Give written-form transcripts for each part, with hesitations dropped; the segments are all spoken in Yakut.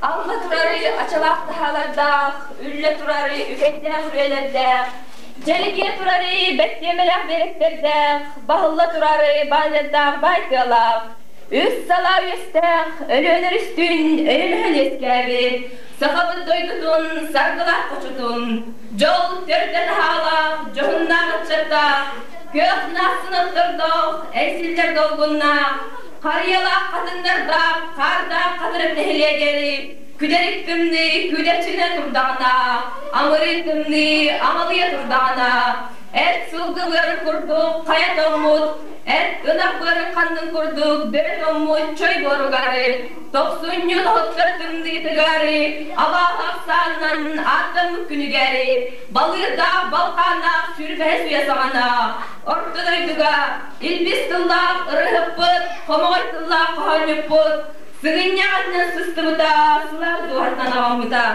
Алла турары ачалаах таһаалардаах, үллэ турары үкэйдээх үрүөлэрдээх, дьэлигиэ турары бэттиэмэлээх биэрэктэрдээх, баһылла турары баайдардаах баай тыалаах, үс салаа үөстээх, Өлүөнэр үстүүн өйөлөһөн үөскээбит, сахабыт дойдутун саргылаах хочотун, дьол төрдө таһаалаах, дьоһуннаах ыччаттаах, күөх наахсын оттордоох, эйсиллэр долгуннаах, Харыйалаах хатыҥнардаах, хаардаах хатырык нэһилиэгэри күдэрик тымныы күүдэпчилэнэ турдаҕына, амырыын тымныы амалыйа турдаҕына, эт сылгы быарын курдук хайа тоҥмут, эт ынах быарын ханнын курдук бөрө тоҥмут чой буоругары, тохсунньу тоһуттар тымныытыгар, абааһы ахсаанынан ааттаммыт күнүгэр, балыырдаах балхааннаах сүүрбэһис үйэ саҕана, орто дойдуга Илбис тыллаах ырыһыппыт, хомоҕой тыллаах хоһоонньуппут, сыгынньах атынан сыстыбыта, сылаас дууһатынан аҕаммыта.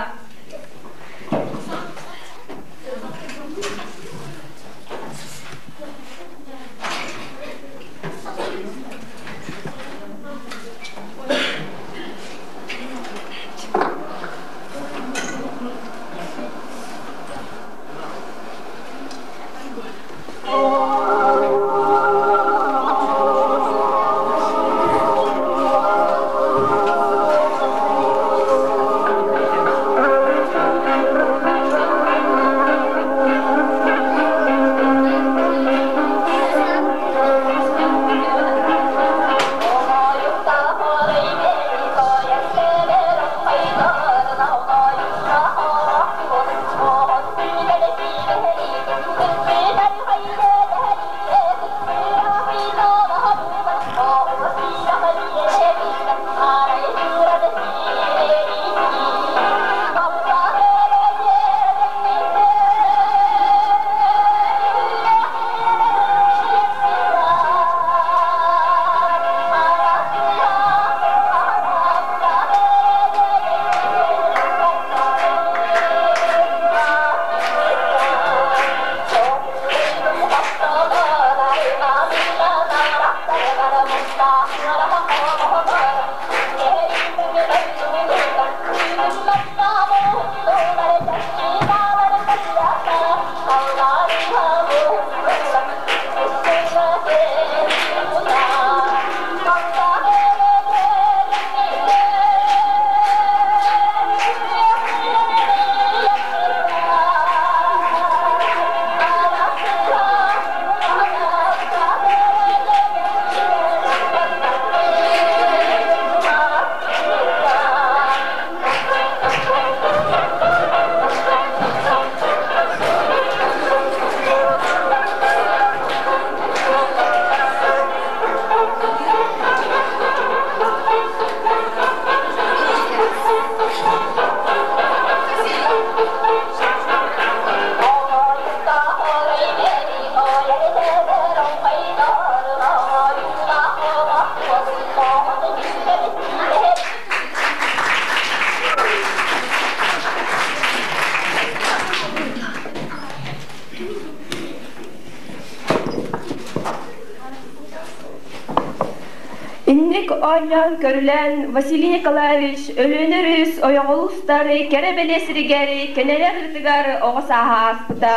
оонньоон көрүлээн Василий Николаевич Өлүөнэ өрүс ойоҕолуу устар кэрэ бэлиэ сиригэр кэнэлэ арыытыгар оҕо сааһа ааспыта.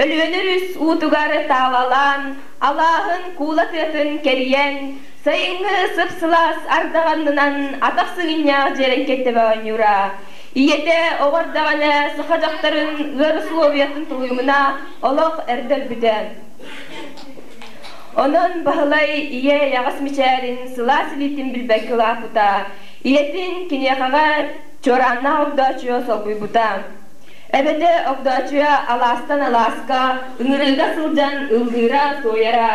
Өлүөнэ өрүс уутугар таалалаан, алааһын куула тыатын кэрийэн, сайыҥҥы сып-сылаас ардах аннынан атах сыгынньах дьиэрэҥкэйтэбэ оонньуура. Ийэтэ оҕо эрдэҕинэ саха дьахтарын ыар условиятын тулуйумуна олох эрдэ өлбүтэ. Онон Баһылай ийэ эйэҕэс мичээрин сылаас илиитин билбэккэ улааппыта, ийэтин киниэхэҕэ чуорааннаах Огдоочуйа солбуйбута. Эбэтэ Огдоочуйа алаастан алааска ыҥырыыга сылдьан ыллыыра-туойара,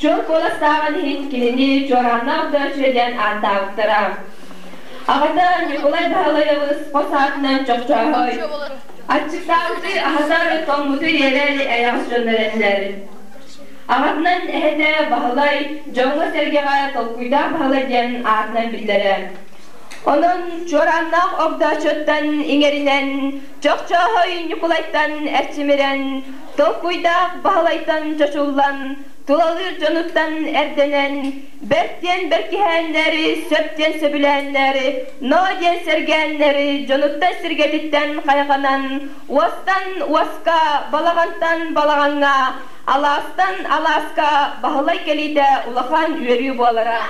чуор куоластааҕын иһин кинини Чуорааннаах Огдоочуйа диэн ааттаабыттара. Аҕата Ньукулай Баһылайабыс хос аатынан Чохчооһой, аччыктаабыты аһатар, тоҥмуту иэрэр эйэҕэс дьоннор этилэр. Аҕатынан эһэтэ Баһылай дьоҥҥо-сэргэҕэ толкуйдаах Баһылай диэн аатынан биллэрэ. Онон Чуорааннаах Огдоочуттан иҥэринэн, Чохчооһой Ньукулайтан эрчимирэн, толкуйдаах Баһылайтан чочуллан, тулалыыр дьонуттан эрдэнэн, бэрт диэн бэркиһээннэри, сөп диэн сөбүлээннэри, ноо диэн сэргээннэри дьонуттан сиргэтиттэн хайҕанан, уостан уоска, балаҕантан балаҕаҥҥа, алаастан алааска Баһылай кэлиитэ улахан үөрүү буолара.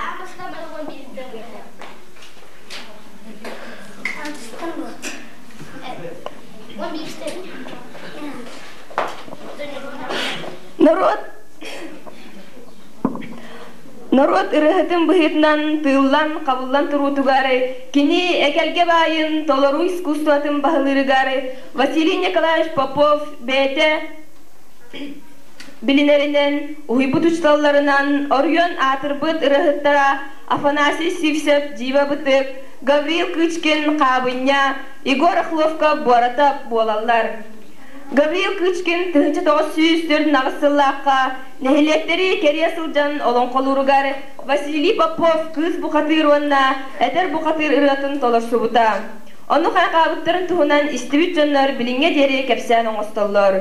Норуот Норуот ырыаһытын быһыытынан тыыллан, хабыллан туруутугар, кини эгэлгэ баайын толоруу искусствотын баһылыырыгар Василий Николаевич Попов бэйэтэ билинэринэн, уһуйбут учууталларынан оройуон аатырбыт ырыаһыттара Афанасий Сивцев Дьиибэ Бытык, Гаврил Кычкин Хаабынньа, Егор Охловка Буоратап буолаллар. Гаврил Кычкин 1948 сыллаахха нэһилиэктэри кэрийэ сылдьан олоҥхолууругар Василий Попов «Кыыс бухатыыр» уонна «Эдэр бухатыыр» ырыатын толорсубута. Ону хайҕаабыттарын туһунан истибит дьоннор билиҥҥэ диэри кэпсээн оҥостоллор.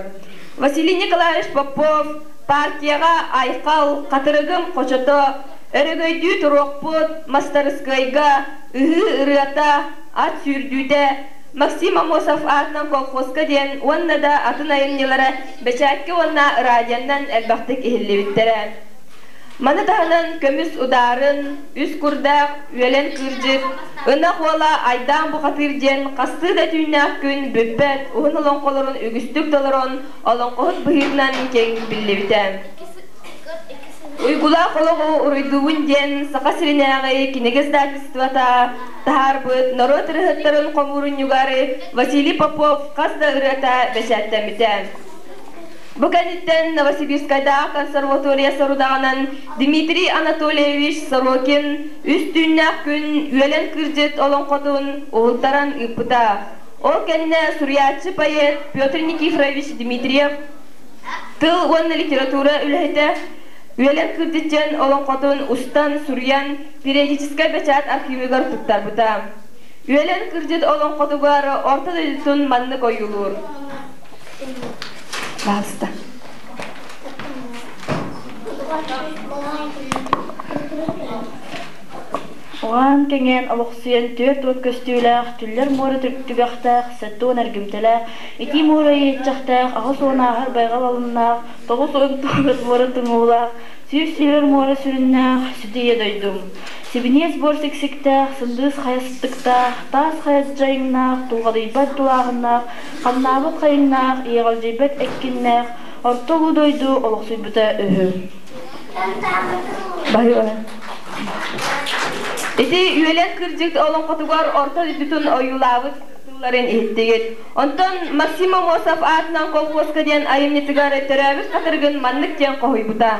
Василий Николаевич Попов партияҕа Айхал, Хатырыгым хочото, Өрөгөйдүү туруохпут, мастарыскыайга, Ыһыы ырыата, Ат сүүрдүүтэ, Максим Аммосов аатынан колхозка диэн уонна да атын айымньылара бэчээккэ уонна радионан элбэхтик иһиллибиттэрэ. Маны таһынан көмүс удаарын, үс курдаах, үөлэн кыырдьыт, ынах уола Айдаан бухатыыр диэн хастыы да түүннээх күн бүппэт уһун олоҥхолорун үгүстүк толорон олоҥхоһут быһыытынан киэҥ биллибитэ. Уйгулаах олоҕу уруйдуубун диэн Саха сиринээҕи кинигэ издательствота таһаарбыт норуот ырыаһыттарын хомуурунньугар Василий Попов хас да ырыата бэчээттэммитэ. Бу кэнниттэн Новосибирскайдааҕы консерватория сорудаҕынан Дмитрий Анатольевич Сорокин үс түүннээх күн Үөлэн кырдьыт олоҥхотун уһултаран ыыппыта. Ол кэннэ суруйааччы поэт Петр Никифорович Дмитриев тыл уонна литература үлэһитэ Үөлэн кырдьыт олоҥхотун устан, суруйан периодическай бэчээт архивыгар туттарбыта. Үөлэн кырдьыт олоҥхотугар орто дойдутун маннык ойуулуур. Пожалуйста. Угаан кэҥээн олохсуйан 40 көстүүлээх, түллэр муора түгэхтээх, 70 эргимтэлээх, итии муора иэччэхтээх, 80 ааһар байҕал алыннаах, 99 муора тумуулаах, 100 сүүрэр муора сүрүннээх, сүдү ийэ дойдум. Сибиниэс буор сиксиктээх, сындыыс хайа сыттыктаах, таас хайа дьайыҥнаах, тулҕадыйбат тулааһыннаах, хамнаабыт хайыҥнаах, иэҕэлдьийбэт эккиннээх, орто улуу дойду олохсуйбута үһү. Баһыыба. Ити үөлэн кырдьык олоҥхотугар орто дойдутун ойуулаабыт тылларын иһиттигит. Онтон Максим Аммосов аатынан колхуоска диэн айымньытыгар төрөөбүт хатырыгын маннык диэн хоһуйбута.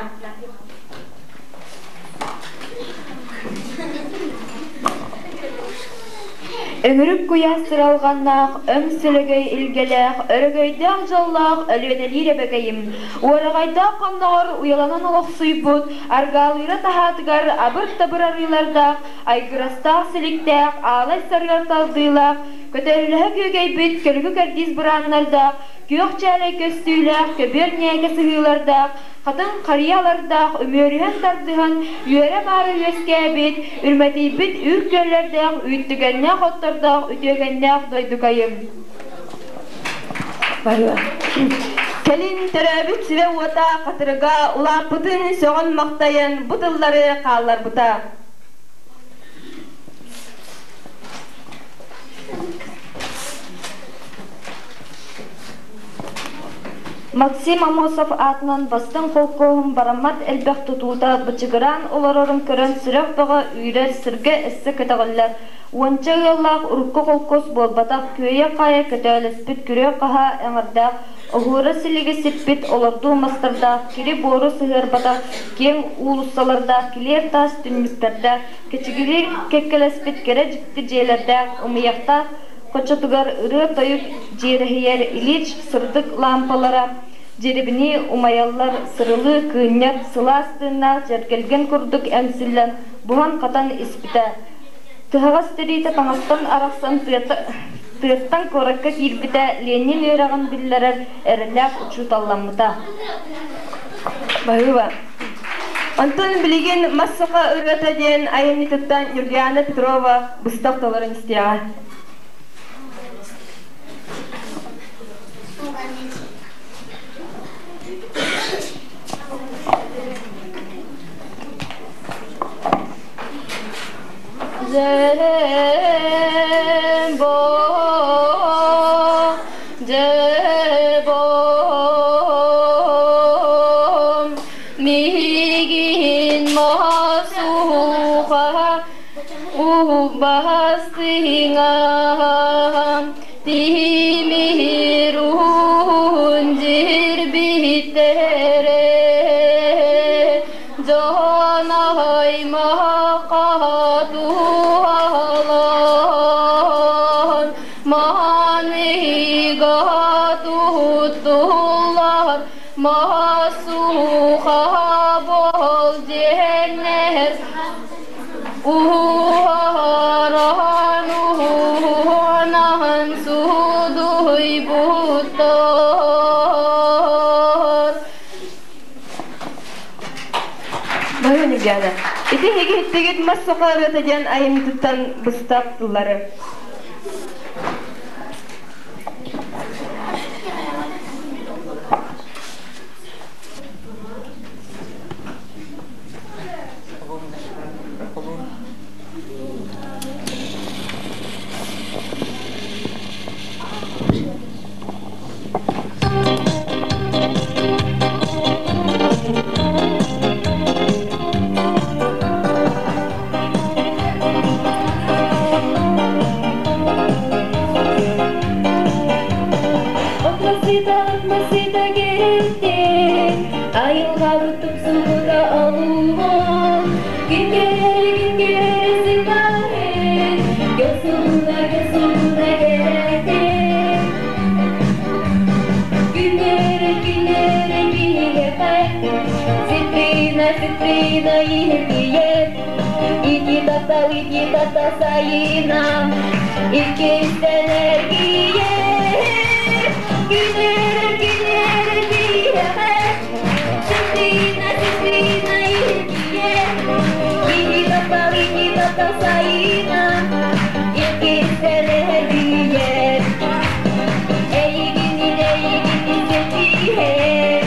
Өҥүрүк куйаас сыралҕаннаах, өҥ сөлөгөй илгэлээх, өрөгөйдөөх дьоллоох Өлүөнэлиир эбэкэйим, уораҕайдаах хонноҕор уйаланан олохсуйбут, аргаалыыра таһаатыгар абыр-табыр арыылардаах, айгырастаах силиктээх, аалай сарыал талдыылаах, Көтөллөһө күөгэйбит көлүкү кэрдиис бырааннардаах, күөх чээлэй көстүүлээх, көбүөр ньээкэ сыһыылардаах, хатыҥ харыйалардаах, үмүөрүһэн тардыһан, үөрэ-маара үөскээбит, үрмэтийбит үр күөллэрдээх, үүттүгэннээх оттордоох үтүөкэннээх дойдукайым. Кэлин төрөөбүт сирэ-уота Хатырыга улааппытын сөҕөн-махтайан бу тыллары хаалларбыта. Максим Аммосов аатынан бастыҥ холкуоһум бараммат элбэх тутуута бычыгыраан олорорун көрөн сүрэх бөҕө үүрэр, сиргэ өссө көтөҕүллэр. Уонча ыаллаах урукку холкуос буолбатах, күөйэ-хаайа көтөөлөспүт күрүө-хаһаа эҥэрдээх, оһуора силиги сиппит олордуу мастардаах, кири-буору сыһыарбатах киэҥ уулуссалардаах килиэр таас түннүктэрдээх, кэчигирии кэккэлэспит кэрэ дьикти дьиэлэрдээх, ымыйахтаах хочотугар ырыа-тойук дьиэрэһийэр Ильич сырдык лаампалара дьирибинии умайаллар, сырылыы кыынньар, сылаас тыыннаах дьэргэлгэн курдук эҥсиллэн, буһан-хатан испитэ. Тыһаҕас тириитэ таҥастан арахсан тыаттан куоракка киирбитэ, Ленин үөрэҕин биллэрэр эрэллээх учууталламмыта. Баһыыба. Онтон билигин Мас саха ырыата диэн айымньытыттан Ньургуйаана Петрова быстах толорон истиэҕэ. Дьэ-бом, миигин мосуха убастыҥам, тимир уһун дьирбиттэрэ дьон аймахха туһалаан маныга туттуллар маһасуха бол диэннэр уһараан уһунаан судуйбуттар. Баһыы Ньургуйаана. Ити эһиги иһиттигит мас саха ырыата диэн айымньытыттан быстах тыллары. Отмасыта, кэрэттэн, айылҕабыт тупсубута олуһун. Күн кэрэ сылларын, көхсүнэ, көхсүнэ кэрэттэн. Күннэрэ, күннэрэ биһиэхэ, Цитрина, цитрина иһитийэр. Ити таптал, ити таптал сайына, иккистэн эргийэр. Күннэрэ, күннэрэ биһиэхэ, Цитрина, цитрина иһитийэр. Ити таптал, ити таптал сайына, иккистэн эргийэр. Эйигин, эйигин сэтиһэр,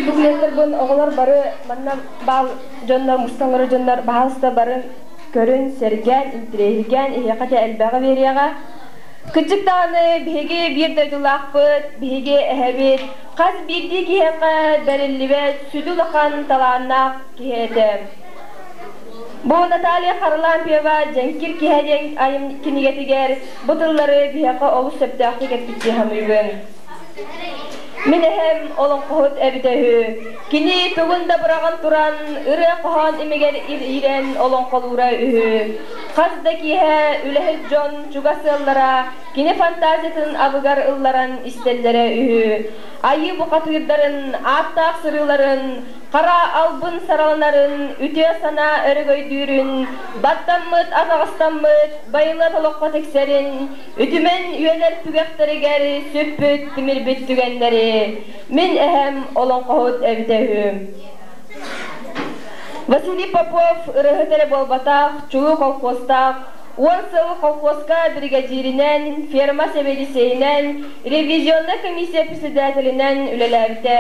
Документарбын оҕолор бары манна баал дьоннор, мустан олорор дьоннор баһаалыста барын көрүн, сэргээн, интириэһиргээн иһиэхэ этэ элбэҕи биэриэҕэ. Кырдьык даҕаны биһиги биир дойдулаахпыт, биһиги эһэбит хас биирдии киһиэхэ бэриллибэт сүдү улахан талааннаах киһи этэ. Бу Наталья Харлампьева «Дьэҥкир киһэ» диэн айым кинигэтигэр бу тыллары биһиэхэ олус сөптөөхтүк эппиттии саныыбын. Мин эһэм олоҥхоһут эбитэ үһү. Кини тугун да быраҕан туран, ырыа-хоһоон имигэр иирэн олоҥхолуура үһү. Хас да киэһэ үлэһит дьон чугас ыаллара кини фантазиятын абыгар ылларан истэллэрэ үһү. Айыы бухатыырдарын, ааттаах сырыыларын, хара албын сараланарын, үтүө санаа өрөгөйдүүрүн, баттаммыт, атаҕастаммыт, байылыат олоххо тиксэрин, Үтүмэн үөлэр түгэхтэригэр сүппүт, тимирбит түгэннэри мин эһэм олоҥхоһут эбитэ үһү. Василий Попов ырыаһыт эрэ буолбатах, чулуу колхозтаах, 10 сыл колхозка биригэдьииринэн, ферма сэбиэдиссэйинэн, ревизионнай комиссия председателинэн үлэлээбитэ.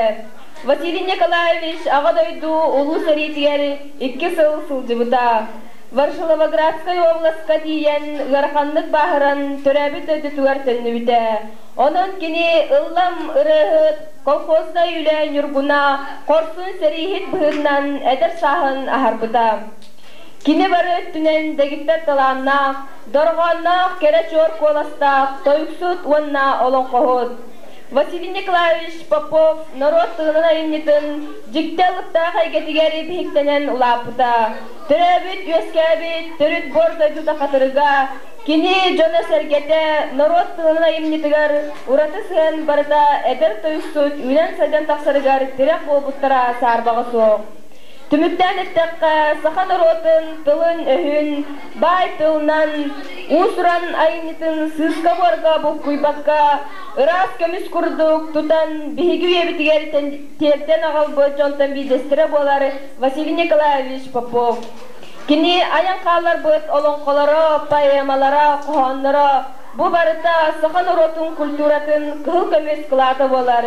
Василий Николаевич Аҕа дойду Улуу сэриитигэр 2 сыл сылдьыбыта. Ворошиловоградскай уобаласка тиийэн ыараханнык бааһыран төрөөбүт дойдутугар төннүбүтэ. Онон кини ыллам ырыаһыт, колхознай үлэ ньургуна, хорсун сэрииһит быһыытынан эдэр сааһын аһарбыта. Кини бары өттүнэн дэгиттэр талааннаах, дорҕоонноох кэрэ чуор куоластаах тойуксут уонна олоҥхоһут. Василий Николаевич Попов норуот тылынан айымньытын дьикти алыптаах эйгэтигэр биһиктэнэн улааппыта. Төрөөбүт-үөскээбит төрүт буор дойдута Хатырыга, кини дьоно-сэргэтэ норуот тылынан айымньытыгар ураты сыһыан барыта эдэр тойуксут үүнэн-сайдан тахсарыгар тирэх буолбуттара саарбаҕа суох. Түмүктээн эттэххэ, саха норуотун тылын-өһүн баай тылынан, уус-уран айымньытын сыыска-буорга булкуйбакка, ыраас көмүс курдук тутан биһиги үйэбитигэр тиэрдэн аҕалбыт дьонтон биирдэстэрэ буолар Василий Николаевич Попов. Кини айан хаалларбыт олоҥхолоро, поэмалара, хоһоонноро бу барыта саха норуотун культуратын кыһыл көмүс кылаата буолар.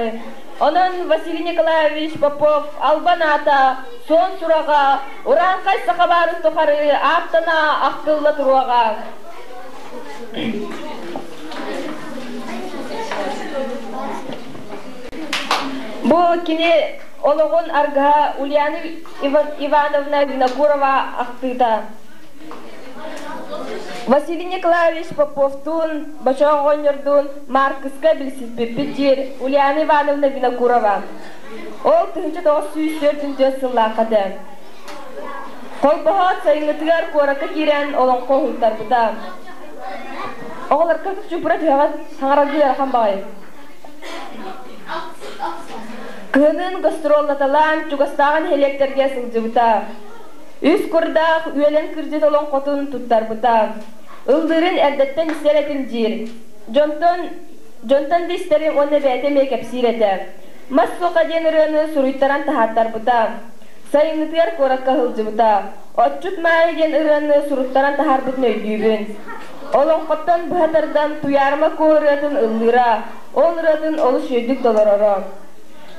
Онон Василий Николаевич Попов албан аата, суон сураҕа, урааҥхай саха баарын тухары ааттана ахтылла туруоҕа. Бу кини олоҕун аргыһа Ульяна Ивановна Винокурова ахтыыта. Василий Николаевич Поповтуун, Бочоох оҕонньордуун Маркыска билсиспиппит диир Ульяна Ивановна Винокурова. Ол 1944 сыллаахха этэ. Холбоһоот сайыҥҥытыгар куоракка киирэн олоҥхо уһултарбыта. Оҕолор кыргыз чупура түһэҕит, саҥараргы ыарахан баҕайы. Кыһынын гастроллаталаан чугастааҕы нэһилиэктэргэ сылдьыбыта. Үс курдаах үөлэн кырдьыт олоҥхотун туттарбыта. Ыллыырын эрдэттэн истэр этим диир. Дьонтон, дьонтон да истэрим уонна бэйэтэ эмиэ кэпсиир этэ. Мас суоха диэн ырыаны суруйтаран таһааттарбыта. Сайыҥҥытыгар куоракка сылдьыбыта. Отчут Маайа диэн ырыаны суруттаран таһаарбытын өйдүүбүн. Олоҥхоттон быһа тардан Туйаарыма Куо ырыатын ыллыыра, ол ырыатын олус үчүгэйдик толороро.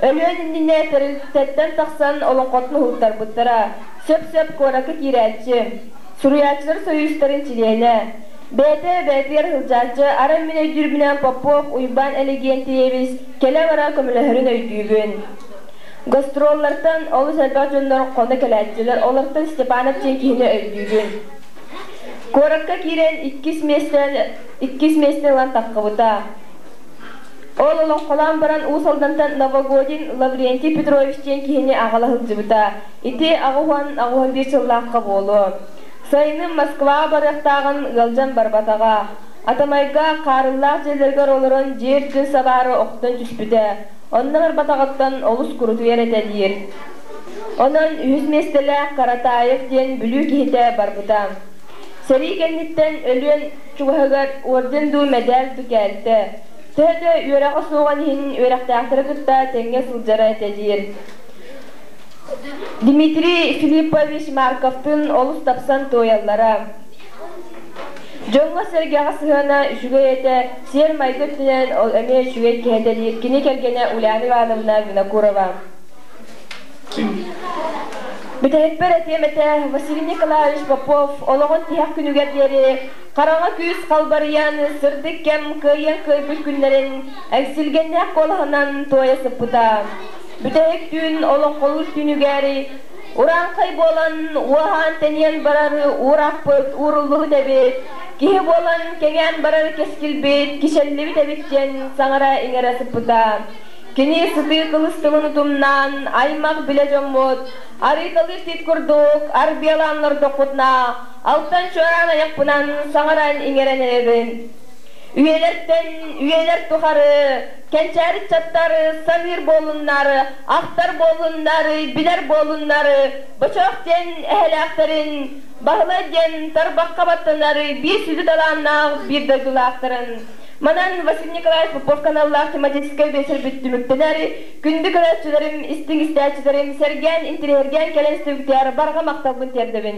Өлүөн иннинэ тэрилтэттэн тахсан олоҥхотун уһултарбыттара. Сөп-сөп куоракка киирээччи, Суруйааччылар сойуустарын чилиэнэ. Бэйэтэ бэйэтигэр сылдьааччы, арай мин өйдүүрбүнэн Попов Уйбаан Элэгиэнтийэбис кэлэ-бара көмөлөһөрүн өйдүүбүн. Гастроллартан олус элбэх дьоннор хоно кэлээччилэр, олортон Степанов диэн киһини өйдүүбүн. Куоракка киирэн иккис миэстэни ылан таххыбыта. Ол олоҥхолоон баран Уус Алдантан Новогодин Лаврентий Петрович диэн киһини аҕала сылдьыбыта. Ити 80-81 сыллаахха буолуо. Сайынын Москваҕа барыахтааҕын ыалдьан барбатаҕа. Атамайга хаарыллаах дьиэлэригэр олорон дьиэ үрдүн сабаары охтон түспүтэ. Онно барбатаҕыттан олус курутуйар этэ диир. Онон үһүс миэстэлээх Каратаев диэн Бүлүү киһитэ барбыта. Сэрии кэнниттэн өлүөн чугаһыгар орден дуу, мэдээл дуу кээлтэ. Төһө да үөрэҕэ суоҕун иһин үөрэхтээхтэри кытта тэҥҥэ сылдьара этэ диир. Дмитрий Филиппович Марковтыын олус тапсан туойаллара. Дьоҥҥо-сэргэҕэ сыһыана үчүгэй этэ, сиэр-майгы өттүнэн ол эмиэ үчүгэй киһи этэ диир кини кэргэнэ Ульяна Ивановна Винокурова. Бүтэһикпэр этиэм этэ, Василий Николаевич Попов олоҕун тиһэх күнүгэр диэри хараҥа күүс халбарыйан, сырдык кэм кыайыан кыайбыт күннэрин эҥсилгэннээх куолаһынан туойа сыппыта. Бүтэһик түүн олоҥхолуур түүнүгэр урааҥхай буолан уоһаан тэнийэн барар уураахпыт ууруллубут эбит, киһи буолан кэҥээн барар кэскилбит кичэллибит эбит диэн саҥара-иҥэрэ сыппыта. Кини сытыы кылыс тылын утумнаан, аймах билэ дьоммут, арыыталыыр тиит курдук арбиалаан олордохпутуна, алтан чуораан айахпынан саҥаран-иҥэрэн эрэбин. Үйэлэртэн үйэлэр тухары кэнчээри ыччаттар саныыр буоллуннар, ахтар буоллуннар, билэр буоллуннар, Бочоох диэн эһэлээхтэрин, Баһылай диэн тарбахха баттанар биир сүдү талааннаах биир дойдулаахтарын. Манан Василий Николаевич Попов каналлаах тематическай биэчэрбит түмүктэнэр. Күндү көрөөччүлэрим, истиҥ истээччилэрим, сэргээн, интириэһиргээн кэлэн истибиттэр барҕа махталбын тиэрдэбин.